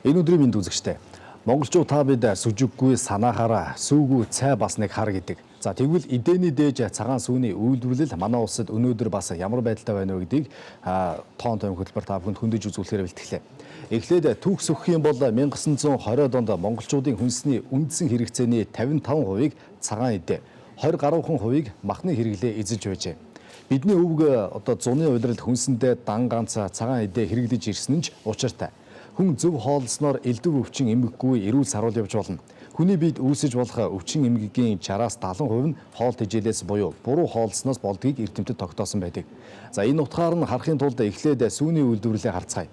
Энэ өдрийн мэнд үзэгчтэй. Монголчууд та бид сүжиггүй санаахаараа сүүгүй цай бас нэг хар гэдэг. За тэгвэл эдэний дээж цагаан сүүний үйлдвэрлэл манай улсад өнөөдөр бас ямар байдалтай байна вэ гэдгийг тоон тойм хөтөлбөр та бүхэнд хөндөж үзүүлэхээр бэлтгэлээ. Эхлээд түүх сөхөх юм бол 1920-од онд монголчуудын хүнсний үндсэн хэрэгцээний 55%-ийг цагаан эдэ, 20 гаруйхан хувийг махны хэрэглээ эзэлж байжээ. Бидний өвөг одоо зуны улиралд хүнсэндээ дан ганц цагаан эдэ хэрэглэж ирсэн нь ч учиртай. Хүн зөв хооллосноор элдв өвчин эмгэггүй эрүүл саруул явж болно. Хүний биед үүсэж болох өвчин эмгэгийн 60-аас 70% нь хоол тэжээлээс буюу буруу хооллосноос болдгийг эрдэмтэд тогтоосон байдаг. За энэ утгаар нь харахын тулд эхлээд сүүний үйлдвэрлэлээ харцгаая.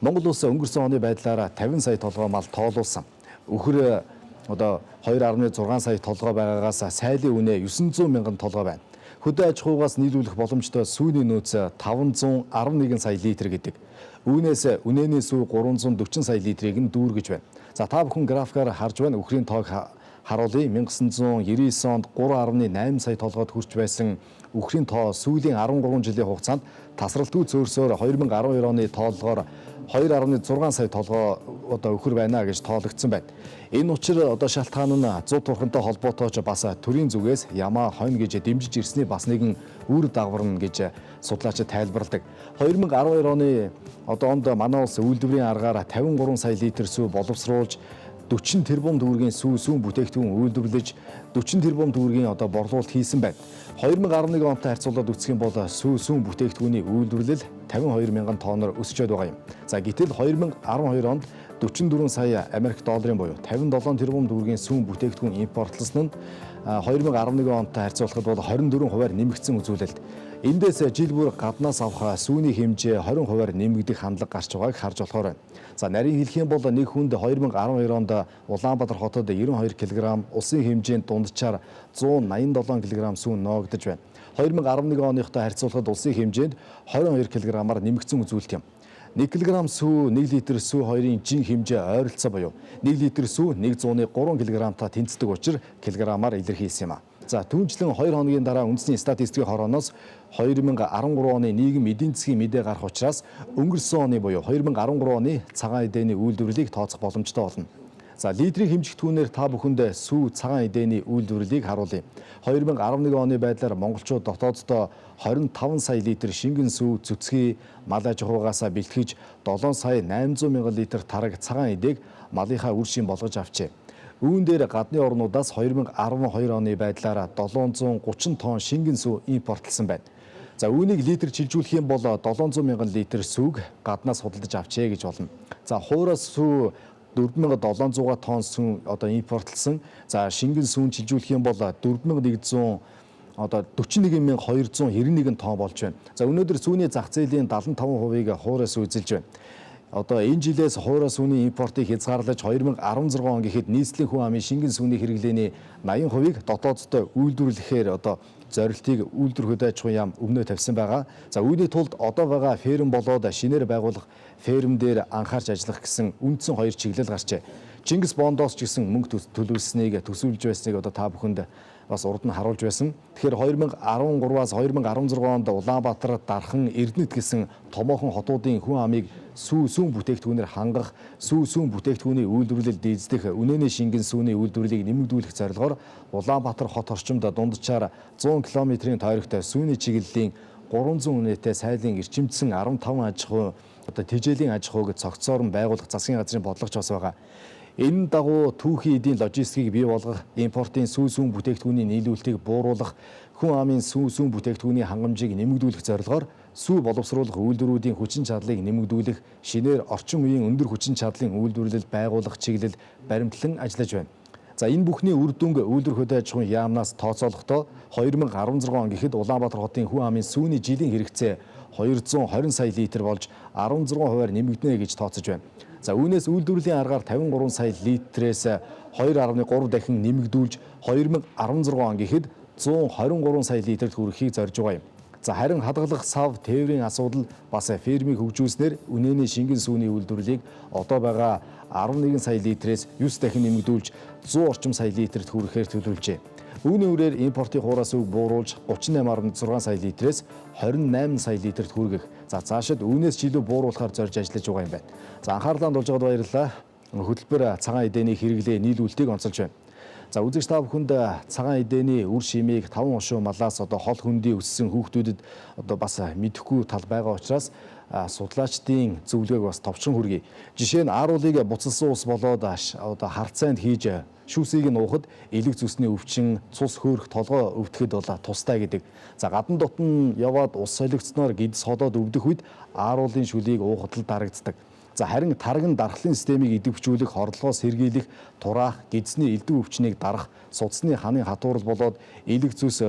Монгол улс өнгөрсөн оны байдлаараа 50 сая толгой мал тоолуулсан. Үхэр одоо 2.6 сая толгой байгаагаас сайлын үнэ 900 мянган толгой байна. Хөдөө аж ахуйгаас нийлүүлэх боломжтой сүүний нөөц 511 сая литр гэдэг. Үүнээс үнэний сүү 340 сая литрийг нь дүүргэж байна. За та бүхэн графикаар харж байна үхрийн тоог харуулъя. 1999 онд 3.8 сая толгойд хүрч байсан үхрийн тоо сүүлийн 13 жилийн хугацаанд тасралтгүй зөөрсөөр 2012 оны тооллогоор 2.6 сая толгой одоо үхэр байна гэж тоологдсон байна. Энэ учир одоо шалтгаан нь зуд турхантай холбоотой ч бас төрийн зүгээс ямаа хонь гэж дэмжиж ирсний бас нэгэн үр дагавар нь гэж судлаачид тайлбарладаг. 2012 оны одоо онд манай улс үйлдвэрийн аргаар 53 сая литр сүү боловсруулж 40 тэрбум төгрөгийн сүү сүүн бүтээгдэхүүн үйлдвэрлэж 40 тэрбум төгрөгийн одоо борлуулалт хийсэн байна. 2011 онтой харьцуулаад үзэх юм бол сүү сүүн бүтээгдэхүүний үйлдвэрлэл 52 мянган тонноор өсчөөд байгаа юм. За гэтэл 2012 онд 44 сая Америк долларын буюу 57 тэрбум төгрөгийн сүүн бүтээгдэхүүн импортлсон нь 2011 онтой харьцуулахад бол 24 хувиар нэмэгдсэн үзүүлэлт. Эндээс жил бүр гаднаас авах сүүний хэмжээ 20 хувиар нэмэгдэх хандлага гарч байгааг харж болохоор байна. За нарийн хэлэх юм бол нэг хүнд 2012 онд Улаанбаатар хотод 92 кг, улсын хэмжээнд дунджаар 187 кг сүүн ноогдож байна. 2011 оныхтой харьцуулахад улсын хэмжээнд 22 кг-аар нэмэгдсэн үзүүлэлт юм. 1 кг сүү 1 литр сүү хоёрын жин хэмжээ ойролцоо буюу 1 литр сүү 103 кг-та тэнцдэг учир килограммаар илэрхийлсэн юм а. За түүнчлэн 2 хоногийн дараа үндэсний статистикийн хорооноос 2013 оны нийгэм эдийн засгийн мэдээ гарах учраас өнгөрсөн оны буюу 2013 оны цагаан эдэний үйлдвэрлэлийг тооцох боломжтой болно. За литрийн хэмжигдэхүүнээр та бүхэнд сүү цагаан эдэний үйлдвэрлэлийг харуулъя. 2011 оны байдлаар монголчууд дотооддоо 25 сая литр шингэн сүү цэцгий мал аж ахуйгаасаа бэлтгэж 7 сая 800 мянган литр тараг цагаан эдээг малынхаа үр шим болгож авчээ. Үүн дээр гадны орнуудаас 2012 оны байдлаар 730 тонн шингэн сүү импортлсон байна. За үүнийг литр чилжүүлэх юм бол 700 мянган литр сүүг гаднаас худалдаж авчээ гэж болно. За хуураас сүү 4700 тонн сүүн одоо импортлсон. За шингэн сүүн чилжүүлэх юм бол 4100 одоо 41291 тонн болж байна. За өнөөдөр сүүний зах зээлийн 75%-ийг хуураас үзэлж байна. Одоо энэ жилээс хуураас сүүний импортыг хязгаарлаж 2016 он гэхэд нийслэлийн хүн амын шингэн сүүний хэрэглээний 80%-ийг дотооддоо үйлдвэрлэхээр одоо зорилтыг үйлдвэр хөдөө аж ахуйн яам өмнөө тавьсан байгаа. За үүний тулд одоо байгаа ферм болоод шинээр байгуулах ферм дээр анхаарч ажиллах гэсэн үндсэн хоёр чиглэл гарчээ. Чингис Бондоос ч гэсэн мөнгө төлөвлөснийг төсөөлж байсныг одоо та бүхэнд бас урд нь харуулж байсан. Тэгэхээр 2013-аас 2016 онд Улаанбаатар, Дархан, Эрдэнэт гэсэн томоохон хотуудын хүн амыг сүү сүүн бүтээгдэхүүнээр хангах, сүү сүүн бүтээгдэхүүний үйлдвэрлэл дийдэх, үнэний шингэн сүүний үйлдвэрлэлийг нэмэгдүүлэх зорилгоор Улаанбаатар хот орчимд дунджаар 100 км-ийн тойрогтой сүүний чиглэлийн 300 үнэтэй сайлын эрчимдсэн 15 аж ахуй одоо тэжээлийн аж ахуйг цогцоор нь байгуулах засгийн газрын бодлого ч бас байгаа. Энэ дагуу түүхийн эдийн логистикийг бий болгох, импортын сүү сүүн бүтээгдэхүүний нийлүүлэлтийг бууруулах, хүн амын сүү сүүн бүтээгдэхүүний хангамжийг нэмэгдүүлэх зорилгоор сүү боловсруулах үйлдвэрүүдийн хүчин чадлыг нэмэгдүүлэх, шинээр орчин үеийн өндөр хүчин чадлын үйлдвэрлэл байгуулах чиглэл баримтлан ажиллаж байна. За энэ бүхний үр дүнг үйлдвэр хөдөө аж ахуйн яамнаас тооцоолохдоо 2016 он гэхэд Улаанбаатар хотын хүн амын сүүний жилийн хэрэгцээ 220 сая литр болж 16 хувиар нэмэгдэнэ гэж тооцож байна. За үүнээс үйлдвэрлэлийн аргаар 53 сая литрээс 2.3 дахин нэмэгдүүлж 2016 он гэхэд 123 сая литрт хүрэхийг зорж байгаа юм. За харин хадгалах сав тээврийн асуудал бас фермийг хөгжүүлснээр үнэний шингэн сүүний үйлдвэрлэлийг одоо байгаа 11 сая литрээс 9 дахин нэмэгдүүлж 100 орчим сая литрт хүрэхээр төлөвлөжээ. Үүний үрээр импортын хуураас үг бууруулж 38.6 сая литрээс 28 сая литрт хүргэх. За цаашид үүнээс ч илүү бууруулахаар зорж ажиллаж байгаа юм байна. За анхаарлаа хандуулж байгаад баярлалаа. Хөтөлбөр цагаан эдээний хэрэглээ нийлүүлэлтийг онцолж байна. За үзэгч та бүхэнд цагаан эдээний үр шимийг 5 хошуу малаас одоо хол хөндий өссөн хүүхдүүдэд одоо бас мэдэхгүй тал байгаа учраас судлаачдын зөвлөгөөг бас товчхон хүргэе. Жишээ нь ааруулыг буцалсан ус болоод одоо харцаанд хийж шүүсийг нь уухад элэг зүсний өвчин, цус хөөрөх толгой өвдөхэд бол тустай гэдэг. За гадна дотн яваад ус солигдсноор гидс холоод өвдөх үед ааруулын шүлийг уухад л дарагддаг. За харин тараг нь дархлын системийг идэвхжүүлэх, хорлогоос сэргийлэх, тураах, гидсний элдв өвчнийг дарах, судасны ханын хатуурал болоод элэг зүс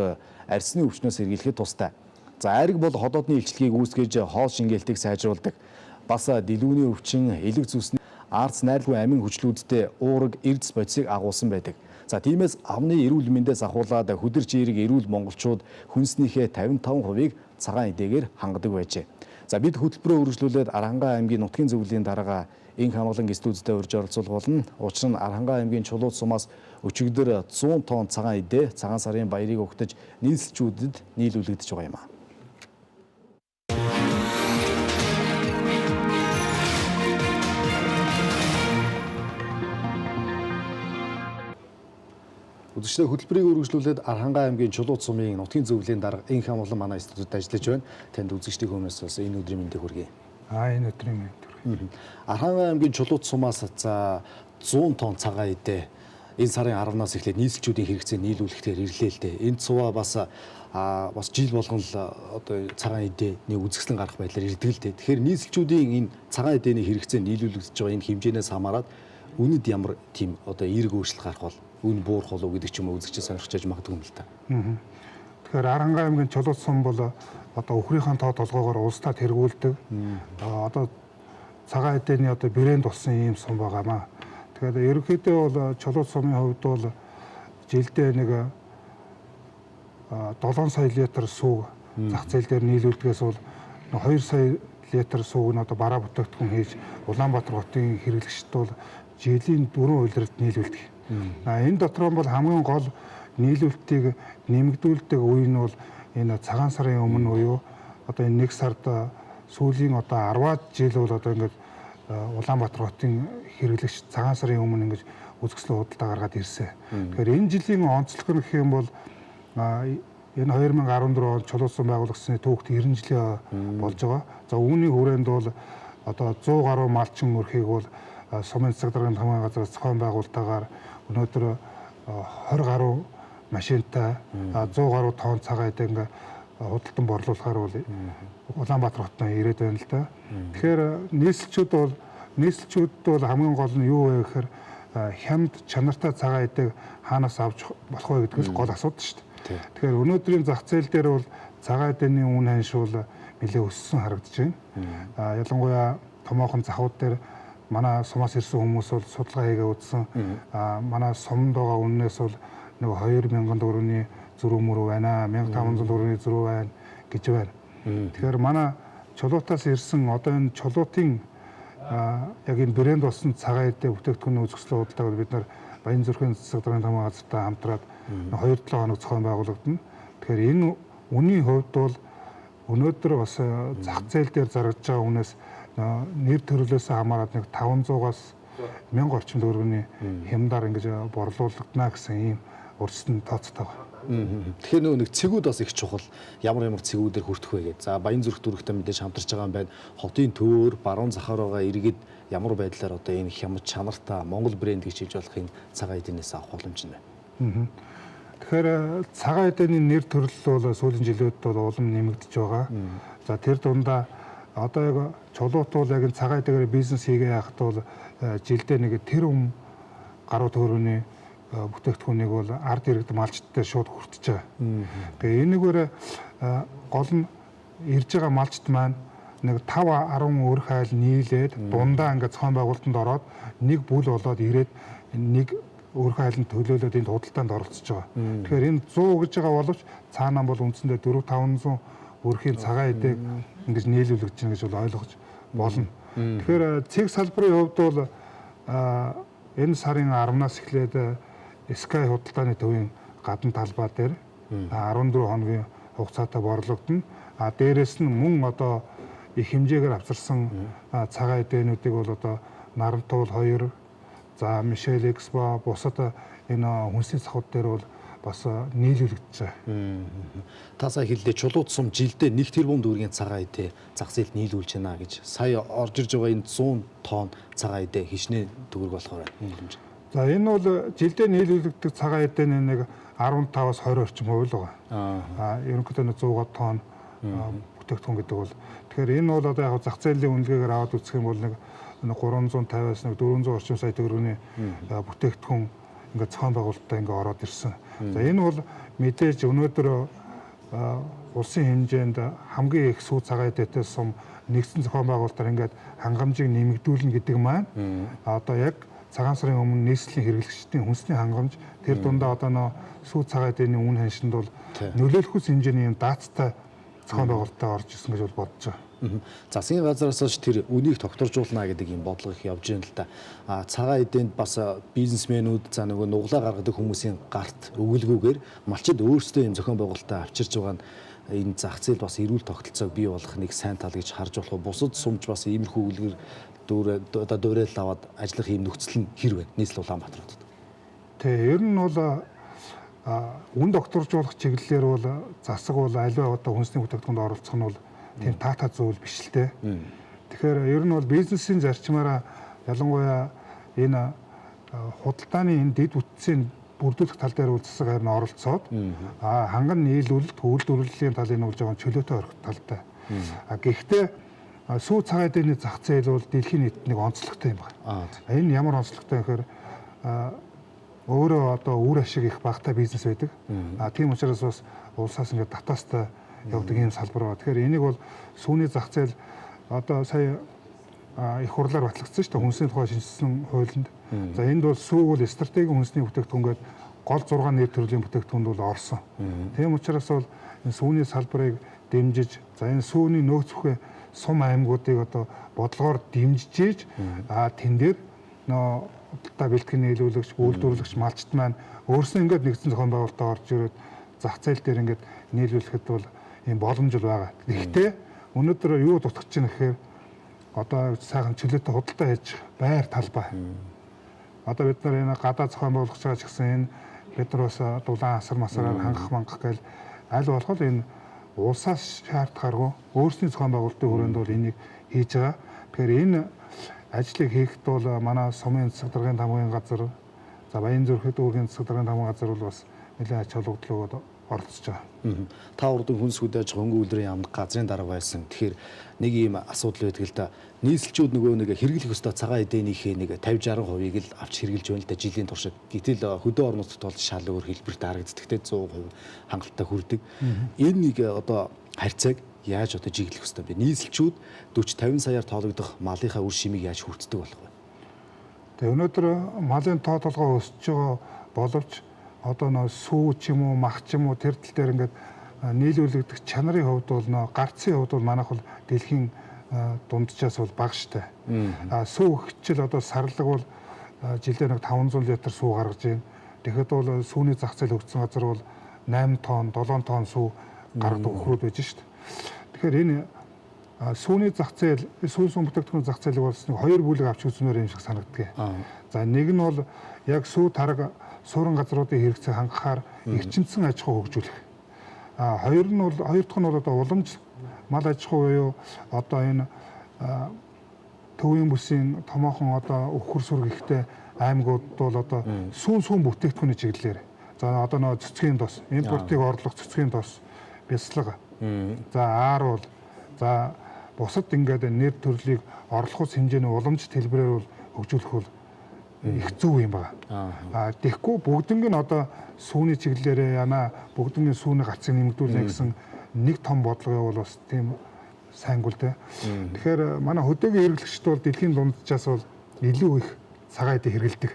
арьсны өвчнөөс сэргийлэхэд тустай. За айраг бол холоодны илчлэгийг үүсгэж хоол шингээлтийг сайжруулдаг. Бас дэлгүүний өвчин, элэг зүсний арц найрлагүй амин хүчлүүдтэй уураг эрдэс бодисыг агуулсан байдаг. За тиймээс амны эрүүл мэндээс ахуулаад хүдэрч эерэг эрүүл монголчууд хүнснийхээ 55%-ийг цагаан эдээгээр хангадаг байжээ. За бид хөтөлбөрөөр үргэлжлүүлээд Архангай аймгийн нутгийн зөвлөлийн дарга Инх хамгаалан студидтэй урьж оролцуулах болно. Учир нь Архангай аймгийн Чулуут сумаас өчигдөр 100 тонн цагаан эдээ цагаан сарын баярыг угтаж нийслэлчүүдэд нийлүүлэгдэж байгаа юм а. Үзэгчдээ хөтөлбөрийг үргэлжлүүлээд Архангай аймгийн Чулуут сумын нутгийн зөвлөлийн дарга Инх хамгаалан манай студид ажиллаж байна. Танд үзэгчдийн хүмүүст бас энэ өдрийн мэндийг хүргэе. Энэ өдрийн мэнд хүргэе. Архангай аймгийн Чулуут сумаас за 100 тонн цагаан эдээ энэ сарын 10-наас эхлээд нийслэлчүүдийн хэрэгцээ нийлүүлэхээр ирлээ л дээ. Энэ цуваа бас бас жил болгон л одоо цагаан эдээний үзэсгэлэн гарах байдлаар ирдэг л дээ. Тэгэхээр нийслэлчүүдийн энэ цагаан эдээний хэрэгцээ нийлүүлэгдэж байгаа энэ хэмжээнээс хамаарат үнэд ямар тийм одоо эерэг өөрчлөлт гарах бол үн буурах болов гэдэг ч юм уу үзэгчид сонирхож яж магадгүй юм л та. Тэгэхээр Архангай аймгийн Чулуут сум бол одоо өхрийнхээ тоо толгоогоор улстад тэргүүлдэг. Одоо цагаан эдээний одоо брэнд болсон ийм сум байгаамаа. Тэгэхээр ерөнхийдөө бол Чулуут сумын хувьд бол жилдээ нэг 7 сая литр сүүг зах зээл дээр нийлүүлдгээс бол 2 сая литр сүүг нь одоо бараа бүтээгдэхүүн хийж Улаанбаатар хотын хэрэглэгчд бол жилийн 4 улиралд нийлүүлдэг. Энэ дотор бол хамгийн гол нийлүүлэлтийг нэмэгдүүлдэг үе нь бол энэ цагаан сарын өмнө буюу одоо энэ нэг сард сүүлийн одоо 10-аад жил бол одоо ингээд Улаанбаатар хотын хэрэглэгч цагаан сарын өмнө ингэж үзэсгэлэн худалдаа гаргаад ирсэн. Тэгэхээр энэ жилийн онцлог нь гэх юм бол энэ 2014 онд Чулуут сум байгуулагдсаны түүхт 90 жилийн болж байгаа. За үүний хүрээнд бол одоо 100 гаруй малчин өрхийг бол сумын засаг даргын хамгааллын газраас зохион байгуулалтаагаар өнөөдөр 20 гаруй машинтай 100 гаруй тонн цагаан эдээ ингээ худалдан борлуулахаар бол Улаанбаатар хотноо ирээд байна л да. Тэгэхээр нийслэлчүүд бол хамгийн гол нь юу вэ гэхээр хямд чанартай цагаан эдээг хаанаас авч болох вэ гэдэг нь гол асуудал шүү дээ. Тэгэхээр өнөөдрийн зах зээл дээр бол цагаан эдээний үн ханш бол нэлээд өссөн харагдаж байна. Ялангуяа томоохон захууд дээр манай сумаас ирсэн хүмүүс бол судалгаа хийгээ үзсэн. Манай сумд байгаа үннээс бол нэг 2000 төгрөгийн зөрүү мөрөө байна, 1500 төгрөгийн зөрүү байна гэж байна. Тэгэхээр манай Чулуутаас ирсэн одоо энэ Чулуутын яг энэ брэнд болсон цагаан эдээ бүтээгдэхүүний үзэсгэлэн худалдааг бид нар Баян зүрхийн засаг даргын хамгааллын газартай хамтраад 2-7 хоног зохион байгуулагдана. Тэгэхээр энэ үнийн хувьд бол өнөөдөр бас зах зээл дээр зарагдж байгаа үнээс нэр төрлөөс хамаарат нэг 500-аас 1000 орчим төгрөгийн хямдаар ингэж борлуулагдана гэсэн ийм урьдчилан тооцтой байна. Тэгэхээр нөгөө нэг цэгүүд бас их чухал. Ямар ямар цэгүүдээр хүртэх вэ гэдэг. За Баян зүрх дүүрэгтэй мэдээж хамтарч байгаа юм байна. Хотын төвөөр баруун захаар байгаа иргэд ямар байдлаар одоо энэ хямд чанартай Монгол брэнд гэж хэлж болох энэ цагаан эдэнээс авах боломж нь байна. Тэгэхээр цагаан эдэний нэр төрөл бол сүүлийн жилүүдэд бол улам нэмэгдэж байгаа. За тэр дундаа одоо яг Чулуут бол яг энэ цагаан эдээгээр бизнес хийгээ яхад бол жилдээ нэг тэр гаруй төгрөгийн бүтээгдэхүүнийг бол ард иргэд малчдтай шууд хүртэж байгаа. Тэгээ энэгээр гол нь ирж байгаа малчд маань нэг 5 10 өрх айл нийлээд дундаа ингээд зохион байгуулалтанд ороод нэг бүл болоод ирээд нэг өрх айлын төлөөлөөд энд худалдаанд оролцож байгаа. Тэгэхээр энэ 100 гэж байгаа боловч цаанаа бол үндсэндээ 4 500 өрхийн цагаан эдээг ингэж нийлүүлэгдэж байна гэж бол ойлгож болно. Тэгэхээр цэг салбарын хувьд бол энэ сарын 10-наас эхлээд Sky худалдааны төвийн гадна талбай дээр 14 хоногийн хугацаатай борлогдоно. А дээрэс нь мөн одоо их хэмжээгээр авчирсан цагаан эдээнүүдийг бол одоо Нарантуул 2, За Мишель Экспо бусад энэ хүнсний цахууд дээр бол бас нийлүүлэгдэж байгаа. Та сая хэллээ, Чулуут сум жилдээ 1 тэрбум төгрөгийн цагаан эдээ зах зээлд нийлүүлж байна гэж. Сая орж ирж байгаа энэ 100 тонн цагаан эдээ хичнээн төгрөг болохоор байна хэмжээ. За энэ бол жилдээ нийлүүлэгдэх цагаан эдээний нэг 15-аас 20 орчим хувь л байгаа. Ерөнхийдөө 100 тонн бүтээгдэхүүн гэдэг бол тэгэхээр энэ бол одоо яг зах зээлийн үнэлгээгээр аваад үзэх юм бол нэг 350-аас нэг 400 орчим сая төгрөгийн бүтээгдэхүүн ингээд зохион байгуулалтаа ингээд ороод ирсэн. За энэ бол мэдээж өнөөдөр улсын хэмжээнд хамгийн их сүү цагаан эдээтэй сум нэгдсэн зохион байгуулалтаар ингээд хангамжийг нэмэгдүүлнэ гэдэг маань одоо яг цагаан сарын өмнө нийслэлийн хэрэглэгчдийн хүнсний хангамж тэр дундаа одоо нөө сүү цагаан эдээний үн ханшинд бол нөлөөлөх хэмжээний юм даацтай зохион байгуулалтаа орж ирсэн гэж бол бодож байгаа. Засгийн газараас ч тэр үнийг тогтворжуулна гэдэг юм бодлого их явж байна л да. А цагаан эдээнд бас бизнесмэнүүд за нөгөө нуглаа гаргадаг хүмүүсийн гарт өгөлгүүгээр малчид өөрсдөө юм зохион байгуулалтаа авчирч байгаа нь энэ зах зээл бас эрүүл тогтолцоог бий болгох нэг сайн тал гэж харж болох. Бусад сумж бас иймэрхүү үлгэр одоо дуурайл аваад ажиллах юм нөхцөл нь хэр вэ? Нийслэл Улаанбаатар хотод. Тэ ер нь бол үн докторжуулах чиглэлээр бол засаг бол аливаа одоо хүнсний бүтээгдэхүүнд оролцох нь бол тийм таатай зүйл биш л дээ. Тэгэхээр ер нь бол бизнесийн зарчмаараа ялангуяа энэ худалдааны энэ дэд бүтцийн бүрдүүлэх тал дээр бол засаг харин оролцоод ханган нийлүүлэлт үйлдвэрлэлийн талын бол жоохон чөлөөтэй орох талтай. Гэхдээ сүү цагаан эдээний зах зээл бол дэлхийн нийтэд нэг онцлогтой юм байна. Энэ ямар онцлогтой гэхээр өөрөө одоо үр ашиг их багатай бизнес байдаг. Тийм учраас бас улсаас ингээд татаастай явдаг ийм салбар байна. Тэгэхээр энийг бол сүүний зах зээл одоо сая их хурлаар батлагдсан шүү дээ хүнсний тухай шинэчилсэн хуулинд. За энд бол сүү бол стратегийн хүнсний бүтээгдэхүүн гээд гол 6 нэр төрлийн бүтээгдэхүүнд бол орсон. Тийм учраас бол энэ сүүний салбарыг дэмжиж, за энэ сүүний нөөц бүхий сум аймагуудыг одоо бодлогоор дэмжиж, тэн дээр нөө худалдаа бэлтгэх нийлүүлэгч, үйлдвэрлэгч, малчид маань өөрсдөө ингээд нэгдсэн зохион байгуулалтаа орж ирээд зах зээл дээр ингээд нийлүүлэхэд бол ийм боломж л байгаа. Гэхдээ өнөөдөр юу дутгаж чинь гэхээр одоо сайхан чөлөөтэй худалдаа хийж байр талбай. Одоо бид нар энэ гадаа зохион байгуулах гэж байгаа ч гэсэн энэ бид нар бас дулаан асар масараар хангах мангах гэл аль болох энэ улсаас шаардахааргүй өөрсдийн зохион байгуулалтын хүрээнд бол энийг хийж байгаа. Тэгэхээр энэ ажлыг хийхэд бол манай сумын засаг даргын тамгын газар, за Баян зүрхэд дүүргийн засаг даргын тамгын газар бол бас нэлээд ач холбогдол өгөөд оролцож байгаа. Та урдан хүнс хөдөө аж ахуйн хөнгөн үйлдвэрийн яамд газрын дарга байсан. Тэгэхээр нэг ийм асуудал байдаг л да. Нийслэлчүүд нөгөө нэг хэрэглэх ёстой цагаан эдээнийхээ нэг 50 60%-ийг л авч хэрэглэж байна л да жилийн туршид. Гэтэл хөдөө орнуудад бол шал өөр хэлбэрт харагддаг те 100% хангалттай хүрдэг. Энэ нэг одоо харьцааг яаж одоо жиглэх ёстой бэ? Нийслэлчүүд 40 50 саяар тоологдох малынхаа үр шимийг яаж хүртдэг болох вэ? Тэгээ өнөөдөр малын тоо толгой өсөж байгаа боловч одоо нөө сүү ч юм уу мах ч юм уу тэр тал дээр ингээд нийлүүлэгдэх чанарын хувьд бол нөө гарцын хувьд бол манайх бол дэлхийн дунджаас бол бага штэ. Сүү хчил одоо сарлаг бол жилдээ нэг 500 литр сүү гаргаж байна. Тэгэхэд бол сүүний зах зээл хөгжсөн газар бол 8 тонн, 7 тонн сүү гаргадаг өхрүүд байж штэ. Тэгэхээр энэ сүүний зах зээл, сүүн сүүн бүтээгдэхүүн зах зээлийг бол нэг хоёр бүлэг авч үзмээр юм шиг санагддаг. За нэг нь бол яг сүү тараг суурин газруудын хэрэгцээг хангахаар эрчимцэн аж ахуй хөгжүүлэх. Хоёр нь бол хоёр дахь нь бол одоо уламж мал аж ахуй буюу одоо энэ төвийн бүсийн томоохон одоо өвхөр сүр гихтэй аймагуд бол одоо сүүн сүүн бүтээгдэхүүний чиглэлээр. За одоо нөгөө цэцгийн тос, импортыг орлох цэцгийн тос, бяцлага. За ааруул, за бусад ингээд нэр төрлийг орлохуус хэмжээний уламжлалт хэлбэрээр бол хөгжүүлэх бол их зөв юм байна. Тэгэхгүй бүгднг нь одоо сүүний чиглэлээрээ яна бүгднгийн сүүний гарцыг нэмэгдүүлнэ гэсэн нэг том бодлого бол бас тийм сайнгүй л дээ. Тэгэхээр манай хөдөөгийн хэрэглэгчд бол дэлхийн дунджаас бол илүү их цагаан эдээ хэрэглэдэг.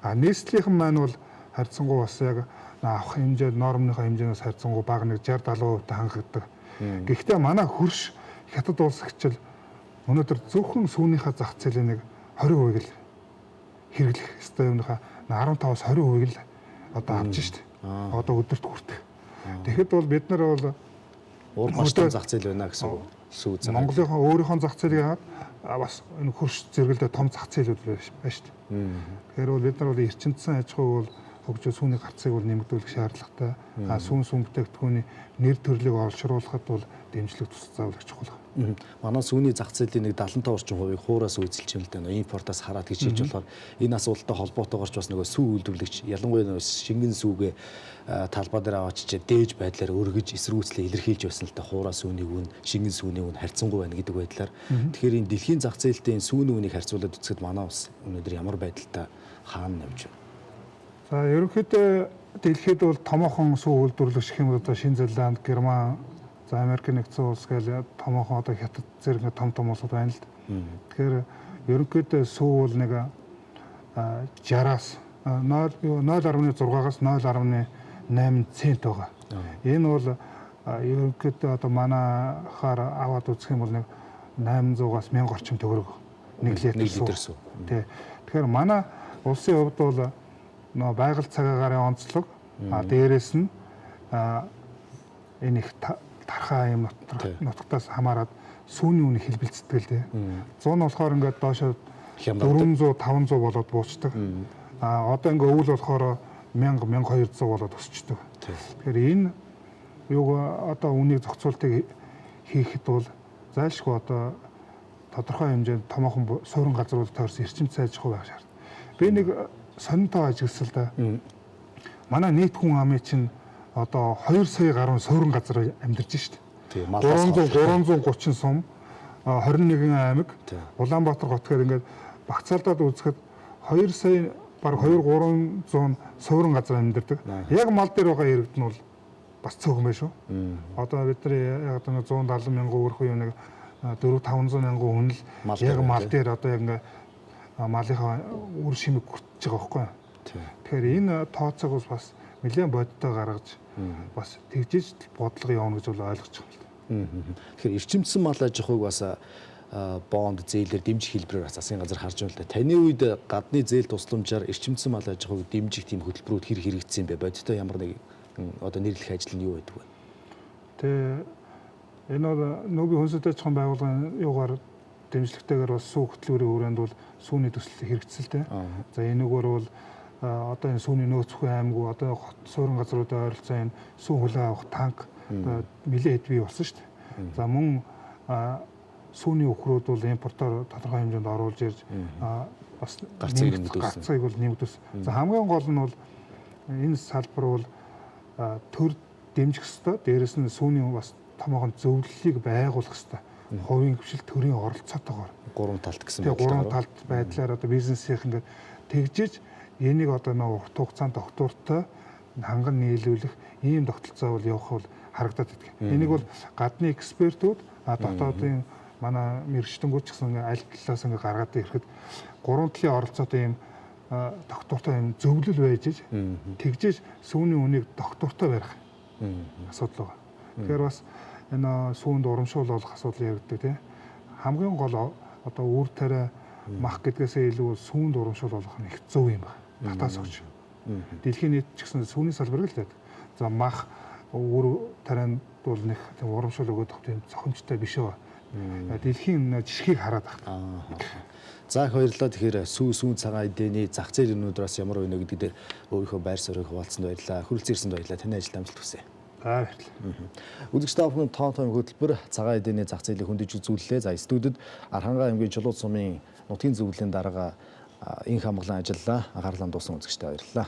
Нийслэлийнхэн маань бол харьцангуй бас яг авах хэмжээ нормныхоо хэмжээнээс харьцангуй бага нэг 60 70% хангагддаг. Гэхдээ манай хөрш хятад улс хичээл өнөөдөр зөвхөн сүүнийхээ зах зээлийн нэг 20% л хэрэглэх ёстой юмныхаа 15-аас 20% л одоо авч шít. Одоо өдөрт хүртэх. Тэгэхэд бол бид нар бол урд маш том зах зээл байна гэсэн үг. Сүү цагаан. Монголынхаа өөрийнхөө зах зээлийг хагаад бас энэ хөрш зэрэгэлдээ том зах зээлүүд байна шүү дээ. Тэгэхээр бол бид нар бол эрчимцсэн аж ахуйг бол хөгжөө сүүний гарцыг бол нэмэгдүүлэх шаардлагатай. Сүүн сүүн бүтээгдэхүүний нэр төрлийг олшруулахад бол дэмжлэг тус заавал их чухал. Манай сүүний зах зээлийн нэг 75 орчим хувийг хуураас үйлчилж юм л да. Импортоос хараад гэж хийж болохоор энэ асуудалтай холбоотойгоор ч бас нөгөө сүү үйлдвэрлэгч ялангуяа нөгөө шингэн сүүгээ талбай дээр аваачиж дээж байдлаар өргөж эсэргүүцлээ илэрхийлж байсан л да. Хуураас сүүний үн, шингэн сүүний үн харьцангуй байна гэдэг байдлаар. Тэгэхээр энэ дэлхийн зах зээлтэй энэ сүүний үнийг харьцуулаад үзэхэд манай улс өнөөдөр ямар байдалтай хаана явж байна? За ерөнхийдөө дэлхийд бол томоохон сүү үйлдвэрлэгч гэх юм бол одоо Шинэ Зеланд, Герман, за Америк нэгдсэн улс гэл томоохон одоо Хятад зэрэг том том улсууд байна л. Тэгэхээр ерөнхийдөө сүү бол нэг 60-аас 0.6-аас 0.8 цент байгаа. Энэ бол ерөнхийдөө одоо манайхаар аваад үзэх юм бол нэг 800-аас 1000 орчим төгрөг 1 литр сүү. Тий. Тэгэхээр манай улсын хувьд бол нөө байгаль цагаагаар онцлог, а дээрэс нь энэ их тархаа юм нутгаас хамаарат сүүний үнийг хэлбэлцдэг л дээ. 100 нь болохоор ингээд доошо 400 500 болоод буучдаг. А одоо ингээ өвөл болохоор 1000 1200 болоод өсчдөг. Тэгэхээр энэ юуг одоо үнийг зохицуултыг хийхэд бол зайлшгүй одоо тодорхой хэмжээнд томоохон суурин газрууд тойрсон эрчим цай аж ахуй байх шаардлага. Би нэг сонинтоо ажигласан л да. Манай нийт хүн амын чинь одоо 2 сая гаруй суурин газар амьдарч шít. 330 сум, 21 аймаг, Улаанбаатар хот гэдэг ингээд багцаалдаад үзэхэд 2 сая бараг 2 300 суурин газар амьдардаг. Яг мал дээр байгаа иргэд нь бол бас цөөхөн байх шүү. Одоо бид нар яг одоо 170 мянган өрхөө юм нэг 4 500 мянган хүн л яг мал дээр одоо яг ингээд малынхаа үр шимийг хүртэж байгаа байхгүй. Тэгэхээр энэ тооцоог бас нэлээд бодиттой гаргаж бас тэгжиж бодлого явна гэж бол ойлгож байгаа юм л да. Тэгэхээр эрчимцсэн мал аж ахуйг бас бонд зээлээр дэмжих хэлбэрээр бас засгийн газар харж байна л да. Таны үед гадны зээл тусламжаар эрчимцсэн мал аж ахуйг дэмжих тийм хөтөлбөрүүд хэр хэрэгжсэн бэ? Бодиттой ямар нэг одоо нэрлэх ажил нь юу байдаг вэ? Тэ энэ бол нүүбийн хүнсэт аж ахуйн байгууллагын юугаар дэмжлэгтэйгээр бас сүү хөтөлбөрийн хүрээнд бол сүүний төсөл хэрэгжсэн л дээ. За энэгээр бол одоо энэ сүүний нөөцгүй аймаггүй одоо хот суурин газруудын ойролцоо энэ сүү хүлээн авах танк нэлээд хэд бий болсон шүү дээ. За мөн сүүний өхрүүд бол импортоор тодорхой хэмжээнд оруулж ирж бас гарцыг бол нэмэгдүүлсэн. За хамгийн гол нь бол энэ салбар бол төр дэмжих ёстой. Дээрэс нь сүүний бас томоохон зөвлөлийг байгуулах ёстой. Хувийн хвшил төрийн оролцоотойгоор гурван талт гэсэн байдлаар гурван талт байдлаар одоо бизнесийнх ингээд тэгжиж энийг одоо нөө урт хугацаанд тогтвортой ханган нийлүүлэх ийм тогтолцоо бол явах бол харагдаад байдаг. Энийг бол гадны экспертүүд дотоодын манай мэргэжтэнгүүд ч гэсэн аль талаас ингээд гаргаад ирэхэд гурван талын оролцоотой ийм тогтвортой ийм зөвлөл байж тэгжиж сүүний үнийг тогтвортой барих асуудал байгаа. Тэгэхээр бас энэ сүүнд урамшуул болох асуудал яригддаг тийм. Хамгийн гол одоо үр тариа мах гэдгээсээ илүү сүүнд урамшуул болох нь их зөв юм байна. Татаас өгч. Дэлхийн нийт ч гэсэн сүүний салбар л байдаг. За мах үр тарианд бол нэг тийм урамшуул өгөөд авах тийм зохимжтой биш ээ. Дэлхийн жишгийг хараад байна. За их баярлалаа. Тэгэхээр сүү сүүн цагаан эдэний зах зээл өнөөдрөөс ямар байна гэдэг дээр өөрийнхөө байр суурийг хуваалцсанд баярлалаа. Хүрэлцэн ирсэнд баярлалаа. Таны ажилд амжилт хүсье. За баярлалаа. Үзэгч та бүхэн тоон тоон хөтөлбөр цагаан эдэний зах зээлийг хөндөж үзүүллээ. За студид Архангай аймгийн Чулуут сумын нутгийн зөвлөлийн дарга инх амгалан ажиллалаа. Анхаарлаа хандуулсан үзэгчдээ баярлалаа.